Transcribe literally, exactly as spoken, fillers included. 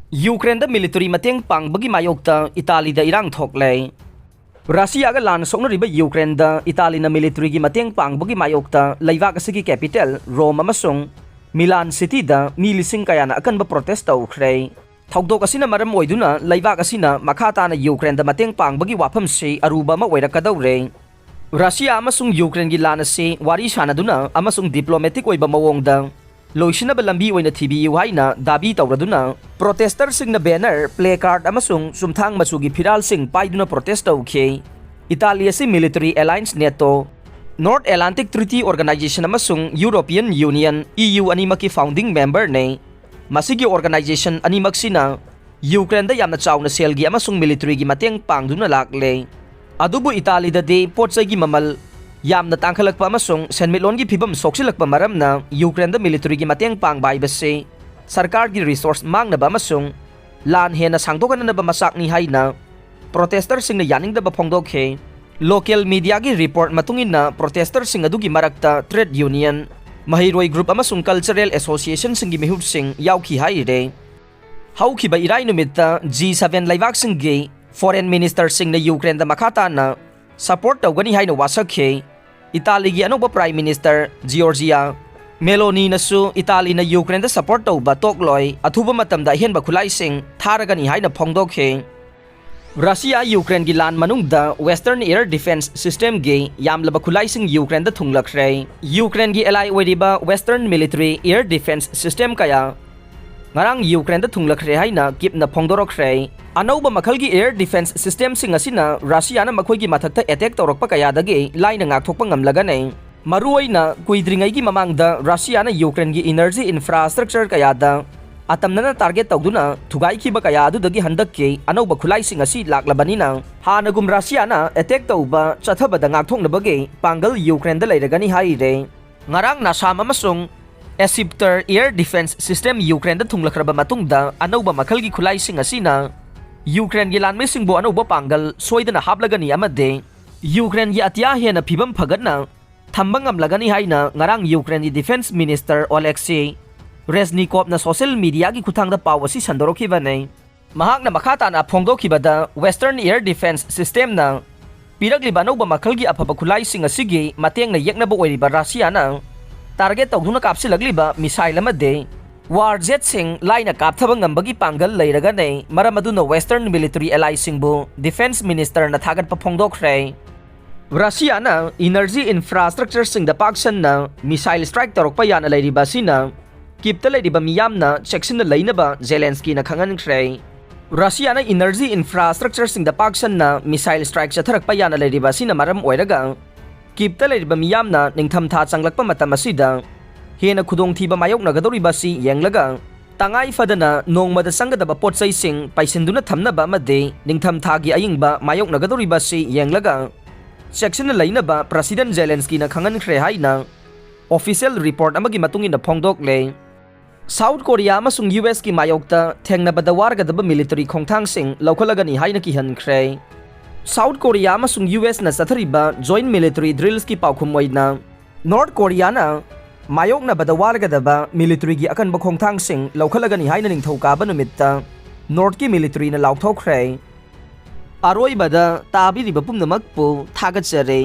ꯌꯨꯀ꯭ꯔꯦꯟꯗ military ꯃꯇꯦꯡ ꯄꯥꯡꯕꯒꯤ ꯃꯥꯌꯣꯛꯇ ꯏꯇꯥꯂꯤꯗ ꯏꯔꯥꯡ ꯊꯣꯛꯂꯦ꯫ ꯔꯁꯤꯌꯥꯒ ꯂꯥꯟ ꯁꯣꯛꯅꯔꯤꯕ ꯌꯨꯀ꯭ꯔꯦꯟꯗ ꯏꯇꯥꯂꯤꯅ ꯃꯤꯂꯤꯇꯔꯤꯒꯤ ꯃꯇꯦꯡ ꯄꯥꯡꯕꯒꯤ ꯃꯥꯌꯣꯛꯇ ꯂꯩꯕꯥꯛ ꯑꯁꯤꯒꯤ ꯀꯦꯄꯤꯇꯦꯜ ꯔꯣꯝ ꯑꯃꯁꯨꯡ ꯃꯤꯂꯥꯟ ꯁꯤꯇꯤꯗ ꯃꯤ ꯂꯤꯁꯤꯡ ꯀꯌꯥꯅ ꯑꯀꯟꯕ ꯄ꯭ꯔꯣꯇꯦꯁ ꯇꯧꯈ꯭ꯔꯦ꯫ ꯊꯧꯗꯣꯛ ꯑꯁꯤꯅ ꯃꯔꯝ ꯑꯣꯏꯗꯨꯅ ꯂꯩꯕꯥꯛ ꯑꯁꯤꯅ ꯃꯈꯥ ꯇꯥꯅ ꯌꯨꯀ꯭ꯔꯦꯟꯗ ꯃꯇꯦꯡ ꯄꯥꯡꯕꯒꯤ ꯋꯥꯐꯝꯁꯤ ꯑꯔꯨꯕ ꯑꯃ ꯑꯣꯏꯔꯛꯀꯗꯧꯔꯦ꯫ ꯔꯁꯤꯌꯥ ꯑꯃꯁꯨꯡ ꯌꯨꯀ꯭ꯔꯦꯟꯒꯤ ꯂꯥꯟ ꯑꯁꯤ ꯋꯥꯔꯤ ꯁꯥꯅꯗꯨꯅ ꯑꯃꯁꯨꯡ ꯗꯤꯄ꯭ꯂꯣꯃꯦꯇꯤꯛ ꯑꯣꯏꯕ ꯃꯑꯣꯡꯗ ꯂꯣꯏꯁꯤꯟꯅꯕ ꯂꯝꯕꯤ ꯑꯣꯏꯅ ꯊꯤꯕꯤꯌꯨ ꯍꯥꯏꯅ ꯗꯥꯕꯤ ꯇꯧꯔꯗꯨꯅ, ꯄ꯭ꯔꯣꯇꯦꯁꯇꯔꯁꯤꯡꯅ ꯕꯦꯅꯔ, ꯄ꯭ꯂꯦ ꯀꯥꯔꯗ ꯑꯃꯁꯨꯡ ꯆꯨꯝꯊꯥꯡ ꯃꯆꯨꯒꯤ ꯐꯤꯔꯥꯜꯁꯤꯡ ꯄꯥꯏꯗꯨꯅ ꯄ꯭ꯔꯣꯇꯦꯁ ꯇꯧꯈꯤ꯫ ꯏꯇꯥꯂꯤ ꯑꯁꯤ military alliance NATO, North Atlantic Treaty Organization ꯑꯃꯁꯨꯡ ꯌꯨꯔꯣꯄꯤꯌꯟ ꯌꯨꯅꯤꯌꯟ, ꯏ ꯌꯨ, ꯑꯅꯤꯃꯛꯀꯤ ꯐꯥꯎꯟꯗꯤꯡ ꯃꯦꯝꯕꯔꯅꯤ꯫ ꯃꯁꯤꯒꯤ ꯑꯣꯔꯒꯅꯥꯏꯖꯦꯁꯟ ꯑꯅꯤꯃꯛꯁꯤꯅ ꯌꯨꯀ꯭ꯔꯦꯟꯗ ꯌꯥꯝꯅ ꯆꯥꯎꯅ ꯁꯦꯜꯒꯤ ꯑꯃꯁꯨꯡ ꯃꯤꯂꯤꯇꯔꯤꯒꯤ ꯃꯇꯦꯡ ꯄꯥꯡꯗꯨꯅ ꯂꯥꯛꯂꯦ꯫ ꯑꯗꯨꯕꯨ ꯏꯇꯥꯂꯤꯗꯗꯤ ꯄꯣꯠ ꯆꯩꯒꯤ ꯃꯃꯜ ꯌꯥꯝꯅ ꯇꯥꯡꯈꯠꯂꯛꯄ ꯑꯃꯁꯨꯡ ꯁꯦꯟꯃꯤꯠꯂꯣꯟꯒꯤ ꯐꯤꯕꯝ ꯁꯣꯛꯆꯤꯜꯂꯛꯄ ꯃꯔꯝꯅ ꯌꯨꯀ꯭ꯔꯦꯟꯗ ꯃꯤꯂꯤꯇꯔꯤꯒꯤ ꯃꯇꯦꯡ ꯄꯥꯡꯕ ꯍꯥꯏꯕꯁꯤ ꯁꯔꯀꯥꯔꯒꯤ ꯔꯤꯁꯣꯔꯁ ꯃꯥꯡꯅꯕ ꯑꯃꯁꯨꯡ ꯂꯥꯟ ꯍꯦꯟꯅ ꯁꯥꯡꯗꯣꯛꯍꯟꯅꯕ ꯃꯆꯥꯛꯅꯤ ꯍꯥꯏꯅ ꯄ꯭ꯔꯣꯇꯦꯁꯇꯔꯁꯤꯡꯅ ꯌꯥꯅꯤꯡꯗꯕ ꯐꯣꯡꯗꯣꯛꯈꯤ꯫ ꯂꯣꯀꯦꯜ ꯃꯤꯗꯤꯌꯥꯒꯤ ꯔꯤꯄꯣꯔꯠ ꯃꯇꯨꯡ ꯏꯟꯅ, ꯄ꯭ꯔꯣꯇꯦꯁꯇꯔꯁꯤꯡ ꯑꯗꯨꯒꯤ ꯃꯔꯛꯇ ꯇ꯭ꯔꯦꯗ ꯌꯨꯅꯤꯌꯟ, ꯃꯍꯩꯔꯣꯏ ꯒ꯭ꯔꯨꯞ ꯑꯃꯁꯨꯡ ꯀꯜꯆꯔꯦꯜ ꯑꯦꯁꯣꯁꯤꯌꯦꯁꯟꯁꯤꯡꯒꯤ ꯃꯤꯍꯨꯠꯁꯤꯡ ꯌꯥꯎꯈꯤ ꯍꯥꯏꯔꯦ꯫ ꯍꯧꯈꯤꯕ ꯏꯔꯥꯏ ꯅꯨꯃꯤꯠꯇ ꯖꯤ ꯁꯚꯦꯟ ꯂꯩꯕꯥꯛꯁꯤꯡꯒꯤ ꯐꯣꯔꯦꯟ ꯃꯤꯅꯤꯁꯇꯔꯁꯤꯡꯅ ꯌꯨꯀ꯭ꯔꯦꯟꯗ ꯃꯈꯥ ꯇꯥꯅ ꯁꯄꯣꯔꯠ ꯇꯧꯒꯅꯤ ꯍꯥꯏꯅ ꯋꯥꯁꯛꯈꯤ꯫ ꯏꯇꯥꯂꯤꯒꯤ ꯑꯅꯧꯕ ꯄ꯭ꯔꯥꯏꯝ ꯃꯤꯅꯤꯁꯇꯔ ꯖꯤꯑꯣꯔꯖꯤꯌꯥ ꯃꯦꯂꯣꯅꯤꯅꯁꯨ ꯏꯇꯥꯂꯤꯅ ꯌꯨꯀ꯭ꯔꯦꯟꯗ ꯁꯄꯣꯔꯠ ꯇꯧꯕ ꯇꯣꯛꯂꯣꯏ, ꯑꯊꯨꯕ ꯃꯇꯝꯗ ꯑꯍꯦꯟꯕ ꯈꯨꯠꯂꯥꯏꯁꯤꯡ ꯊꯥꯔꯒꯅꯤ ꯍꯥꯏꯅ ꯐꯣꯡꯗꯣꯛꯈꯤ꯫ ꯔꯁꯤꯌꯥ ꯌꯨꯀ꯭ꯔꯦꯟꯒꯤ ꯂꯥꯟ ꯃꯅꯨꯡꯗ ꯋꯦꯁꯇꯔꯟ ꯑꯦꯌꯔ ꯗꯤꯐꯦꯟꯁ ꯁꯤꯁꯇꯦꯝꯒꯤ ꯌꯥꯝꯂꯕ ꯈꯨꯠꯂꯥꯏꯁꯤꯡ ꯌꯨꯀ꯭ꯔꯦꯟꯗ ꯊꯨꯡꯂꯈ꯭ꯔꯦ꯫ ꯌꯨꯀ꯭ꯔꯦꯟꯒꯤ ꯑꯦꯂꯥꯏ ꯑꯣꯏꯔꯤꯕ western military air defence system ꯀꯌꯥ ꯉꯔꯥꯡ ꯌꯨꯀ꯭ꯔꯦꯟꯗ ꯊꯨꯡꯂꯈ꯭ꯔꯦ ꯍꯥꯏꯅ ꯀꯤꯞꯅ ꯐꯣꯡꯗꯣꯔꯛꯈ꯭ꯔꯦ꯫ ꯑꯅꯧꯕ ꯃꯈꯜꯒꯤ ꯑꯦꯌꯔ ꯗꯤꯐꯦꯟꯁ ꯁꯤꯁꯇꯦꯝꯁꯤꯡ ꯑꯁꯤꯅ ꯔꯁꯤꯌꯥꯅ ꯃꯈꯣꯏꯒꯤ ꯃꯊꯛꯇ ꯑꯦꯇꯦꯛ ꯇꯧꯔꯛꯄ ꯀꯌꯥꯗꯒꯤ ꯂꯥꯏꯅ ꯉꯥꯛꯊꯣꯛꯄ ꯉꯝꯂꯒꯅꯤ꯫ ꯃꯔꯨꯑꯣꯏꯅ ꯀꯨꯏꯗ꯭ꯔꯤꯉꯩꯒꯤ ꯃꯃꯥꯡꯗ ꯔꯁꯤꯌꯥꯅ ꯌꯨꯀ꯭ꯔꯦꯟꯒꯤ ꯏꯅꯔꯖꯤ ꯏꯟꯐ꯭ꯔꯥꯁ꯭ꯇ꯭ꯔꯛꯆꯔ ꯀꯌꯥꯗ ꯑꯇꯝꯅꯅ ꯇꯥꯔꯒꯦꯠ ꯇꯧꯗꯨꯅ ꯊꯨꯒꯥꯏꯈꯤꯕ ꯀꯌꯥ ꯑꯗꯨꯗꯒꯤ ꯍꯟꯗꯛꯀꯤ ꯑꯅꯧꯕ ꯈꯨꯠꯂꯥꯏꯁꯤꯡ ꯑꯁꯤ ꯂꯥꯛꯂꯕꯅꯤꯅ, ꯍꯥꯟꯅꯒꯨꯝ ꯔꯁꯤꯌꯥꯅ ꯑꯦꯇꯦꯛ ꯇꯧꯕ ꯆꯠꯊꯕꯗ ꯉꯥꯛꯊꯣꯛꯅꯕꯒꯤ ꯄꯥꯡꯒꯜ ꯌꯨꯀ꯭ꯔꯦꯟꯗ ꯂꯩꯔꯒꯅꯤ ꯍꯥꯏꯔꯦ꯫ ꯉꯔꯥꯡ ꯅꯥꯁꯥꯝ ꯑꯃꯁꯨꯡ ꯑꯦꯁꯤꯞꯇꯔ ꯑꯦꯌꯔ ꯗꯤꯐꯦꯟꯁ ꯁꯤꯁꯇꯦꯝ ꯌꯨꯀ꯭ꯔꯦꯟꯗ ꯊꯨꯡꯂꯈ꯭ꯔꯕ ꯃꯇꯨꯡꯗ, ꯑꯅꯧꯕ ꯃꯈꯜꯒꯤ ꯈꯨꯠꯂꯥꯏꯁꯤꯡ ꯑꯁꯤꯅ ꯌꯨꯀ꯭ꯔꯦꯟꯒꯤ ꯂꯥꯟꯃꯤꯁꯤꯡꯕꯨ ꯑꯅꯧꯕ ꯄꯥꯡꯒꯜ ꯁꯣꯏꯗꯅ ꯍꯥꯞꯂꯒꯅꯤ ꯑꯃꯗꯤ ꯌꯨꯀ꯭ꯔꯦꯟꯒꯤ ꯑꯇꯤꯌꯥ ꯍꯦꯟꯅ ꯐꯤꯕꯝ ꯐꯒꯠꯅ ꯊꯝꯕ ꯉꯝꯂꯒꯅꯤ ꯍꯥꯏꯅ ꯉꯔꯥꯡ ꯌꯨꯀ꯭ꯔꯦꯟꯒꯤ ꯗꯤꯐꯦꯟꯁ ꯃꯤꯅꯤꯁꯇꯔ ꯑꯣꯂꯦꯛꯁꯤ ꯔꯦꯖꯅꯤꯀꯣꯞꯅ ꯁꯣꯁꯤꯌꯦꯜ ꯃꯤꯗꯤꯌꯥꯒꯤ ꯈꯨꯠꯊꯥꯡꯗ ꯄꯥꯎ ꯑꯁꯤ ꯁꯟꯗꯣꯔꯛꯈꯤꯕꯅꯤ꯫ ꯃꯍꯥꯛꯅ ꯃꯈꯥ ꯇꯥꯅ ꯐꯣꯡꯗꯣꯛꯈꯤꯕꯗ, Western Air Defense Systemꯅ ꯄꯤꯔꯛꯂꯤꯕ ꯑꯅꯧꯕ ꯃꯈꯜꯒꯤ ꯑꯐꯕ ꯈꯨꯠꯂꯥꯏꯁꯤꯡ ꯑꯁꯤꯒꯤ ꯃꯇꯦꯡꯅ ꯌꯦꯛꯅꯕ ꯑꯣꯏꯔꯤꯕ ꯔꯁꯤꯌꯥꯅ ꯇꯥꯔꯒꯦꯠ ꯇꯧꯗꯨꯅ ꯀꯥꯞꯁꯤꯜꯂꯛꯂꯤꯕ ꯃꯤꯁꯥꯏꯜ ꯑꯃꯗꯤ ꯋꯥꯔ ꯖꯦꯠꯁꯤꯡ ꯂꯥꯏꯅ ꯀꯥꯞꯊꯕ ꯉꯝꯕꯒꯤ ꯄꯥꯡꯒꯜ ꯂꯩꯔꯒꯅꯤ꯫ ꯃꯔꯝ ꯑꯗꯨꯅ Western military allyꯁꯤꯡꯕꯨ ꯗꯤꯐꯦꯟꯁ ꯃꯤꯅꯤꯁꯇꯔꯅ ꯊꯥꯒꯠꯄ ꯐꯣꯡꯗꯣꯛꯈ꯭ꯔꯦ꯫ ꯔꯁꯤꯌꯥꯅ ꯏꯅꯔꯖꯤ ꯏꯟꯐ꯭ꯔꯥꯁ꯭ꯇ꯭ꯔꯛꯆꯔꯁꯤꯡꯗ ꯄꯥꯛ ꯁꯟꯅ ꯃꯤꯁꯥꯏꯜ ꯁ꯭ꯇ꯭ꯔꯥꯏꯛ ꯇꯧꯔꯛꯄ ꯌꯥꯅ ꯂꯩꯔꯤꯕ ꯑꯁꯤꯅ ꯀꯤꯞꯇ ꯂꯩꯔꯤꯕ ꯃꯤꯌꯥꯝꯅ ꯆꯦꯛꯁꯤꯟꯅ ꯂꯩꯅꯕ ꯖꯦꯂꯦꯟꯁꯀꯤꯅ ꯈꯪꯍꯟꯈ꯭ꯔꯦ꯫ ꯔꯁꯤꯌꯥꯅ ꯏꯅꯔꯖꯤ ꯏꯟꯐ꯭ꯔꯥꯁ꯭ꯇ꯭ꯔꯛꯆꯔꯁꯤꯡꯗ ꯄꯥꯛ ꯁꯟꯅ ꯃꯤꯁꯥꯏꯜ ꯁ꯭ꯇ꯭ꯔꯥꯏꯛ ꯆꯠꯊꯔꯛꯄ ꯌꯥꯅ ꯂꯩꯔꯤꯕ ꯑꯁꯤꯅ ꯃꯔꯝ ꯑꯣꯏꯔꯒ ꯀꯤꯞꯇ ꯂꯩꯔꯤꯕ ꯃꯤꯌꯥꯝꯅ ꯅꯤꯡꯊꯝꯊꯥ ꯆꯪꯂꯛꯄ ꯃꯇꯝ ꯑꯁꯤꯗ ꯍꯦꯟꯅ ꯈꯨꯗꯣꯡꯊꯤꯕ ꯃꯥꯌꯣꯛꯅꯒꯗꯧꯔꯤꯕ ꯑꯁꯤ ꯌꯦꯡꯂꯒ, ꯇꯉꯥꯏ ꯐꯗꯅ ꯅꯣꯡꯃꯗ ꯆꯪꯒꯗꯕ ꯄꯣꯠ ꯆꯩꯁꯤꯡ ꯄꯩꯁꯤꯟꯗꯨꯅ ꯊꯝꯅꯕ ꯑꯃꯗꯤ ꯅꯤꯡꯊꯝꯊꯥꯒꯤ ꯑꯏꯪꯕ ꯃꯥꯌꯣꯛꯅꯒꯗꯧꯔꯤꯕ ꯑꯁꯤ ꯌꯦꯡꯂꯒ ꯆꯦꯛꯁꯤꯟꯅ ꯂꯩꯅꯕ ꯄ꯭ꯔꯁꯤꯗꯦꯟ ꯖꯦꯂꯦꯟꯁꯀꯤꯅ ꯈꯪꯍꯟꯈ꯭ꯔꯦ ꯍꯥꯏꯅ ꯑꯣꯐꯤꯁꯤꯌꯦꯜ ꯔꯤꯄꯣꯔꯠ ꯑꯃꯒꯤ ꯃꯇꯨꯡ ꯏꯟꯅ ꯐꯣꯡꯗꯣꯛꯂꯦ꯫ ꯁꯥꯎꯠ ꯀꯣꯔꯤꯌꯥ ꯑꯃꯁꯨꯡ ꯌꯨ ꯑꯦꯁꯀꯤ ꯃꯥꯌꯣꯛꯇ ꯊꯦꯡꯅꯕꯗ ꯋꯥꯔꯒꯗꯕ ꯃꯤꯂꯤꯇꯔꯤ ꯈꯣꯡꯊꯥꯡꯁꯤꯡ ꯂꯧꯈꯠꯂꯒꯅꯤ ꯍꯥꯏꯅ ꯀꯤꯍꯟꯈ꯭ꯔꯦ꯫ ꯁꯥꯎꯠ ꯀꯣꯔꯤꯌꯥ ꯑꯃꯁꯨꯡ ꯌꯨ ꯑꯦꯁꯅ ꯆꯠꯊꯔꯤꯕ ꯖꯣꯏꯟꯠ ꯃꯤꯂꯤꯇꯔꯤ ꯗ꯭ꯔꯤꯜꯁꯀꯤ ꯄꯥꯎꯈꯨꯝ ꯑꯣꯏꯅ, ꯅꯣꯔꯠ ꯀꯣꯔꯤꯌꯥꯅ ꯃꯥꯌꯣꯛꯅꯕꯗ ꯋꯥꯔꯒꯗꯕ ꯃꯤꯂꯤꯇꯔꯤꯒꯤ ꯑꯀꯟꯕ ꯈꯣꯡꯊꯥꯡꯁꯤꯡ ꯂꯧꯈꯠꯂꯒꯅꯤ ꯍꯥꯏꯅ ꯅꯤꯡꯊꯧꯀꯥꯕ ꯅꯨꯃꯤꯠꯇ ꯅꯣꯔꯠꯀꯤ ꯃꯤꯂꯤꯇꯔꯤꯅ ꯂꯥꯎꯊꯣꯛꯈ꯭ꯔꯦ꯫ ꯑꯔꯣꯏꯕꯗ ꯇꯥꯕꯤꯔꯤꯕ ꯄꯨꯝꯅꯃꯛꯄꯨ ꯊꯥꯒꯠꯆꯔꯤ꯫